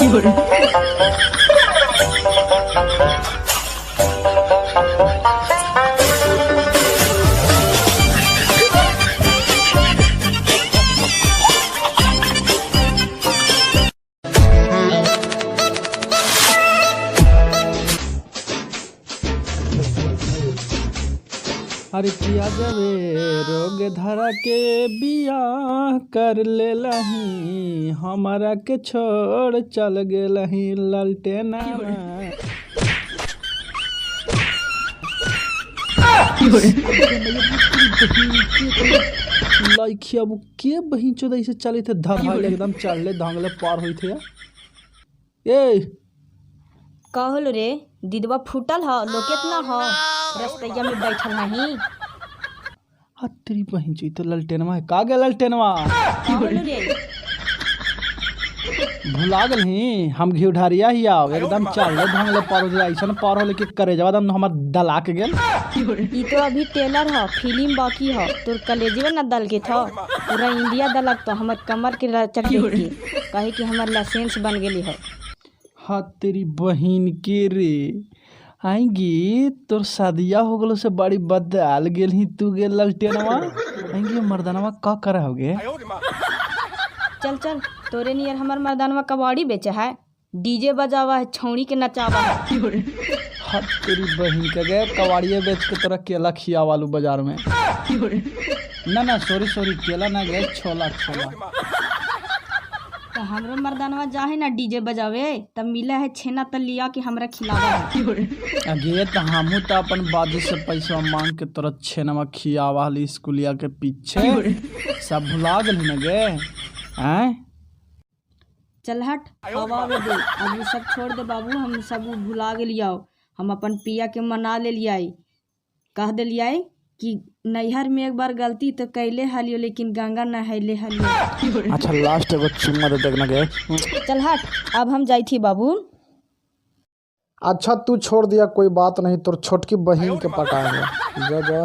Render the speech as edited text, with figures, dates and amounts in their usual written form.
अरे किया जावे रोग धरा के बियाह कर लेलही, हमारा के छोड़ चल गेलही ललटेना। लइखिया अब के बहिन चोद ऐसे चले थे धर एकदम चढ़ले धांगले पार होई थे। ए का होलो रे दीदवा फूटल ह लोकेत ना ह रस्तैया में बैठल हही। आ तेरी बहिन चोद तो ललटेनवा है का गेल ललटेनवा? का होलो रे? भुला गेलही हम घी ढारिया ही आओ एकदम चढ़ले धांगले पार हो ऐसन पार होले कि करेजवा एकदम हमर दला के गेल। ई तो अभी टेलर ह फिल्म बाकी ह तोर कलेजवे ना दल के थ पूरा इंडिया दलक तो हमर कमर के लचक देख के कहे कि हमर लाइसेंस बन गेली ह। हाँ तेरी बहिन के रे आएंगी तोर शादिया हो गलो से बड़ी बदल गेल ही तू गेल ललटेनवा। आएंगी मर्दानवा का करे होगे? चल चल तोरे नियर हमर मर्दानवा कबाड़ी बेचे है, डीजे बजावा है, छौड़ी के नचावा है। हाँ तेरी बहिन के गे कबाड़िए बेच के तोरा केला खियावालू बाजार में। ना ना सॉरी सॉरी केला ना गे छोला छोला। तो हमरो मर्दानवा जाहे ना डीजे बजावे तब मिला है छेना त लिया के हमरा खिलावा है। अगे तो हमहू तो अपन बाजी से पैसा मांग के तोरा छेनवा खियावा हली स्कूलिया के पीछे, सब भुला गेलही ना गे। आँय चल हट हवा आवे दे, अब उ सब छोड़ दे बाबू, हम सब उ भुला गेलियौ, हम अपन पिया के मना लेलियै, कह देलियै कि नैहर में एक बार गलती तो कैले हलियो लेकिन गंगा नहैले हलियो। अच्छा लास्ट एगो चुम्मा दे देना गे। चल हट अब हम जाई थी बाबू। अच्छा तू छोड़ दिया कोई बात नहीं, तोर छोटकी बहिन के पटाएंगे, जा जा।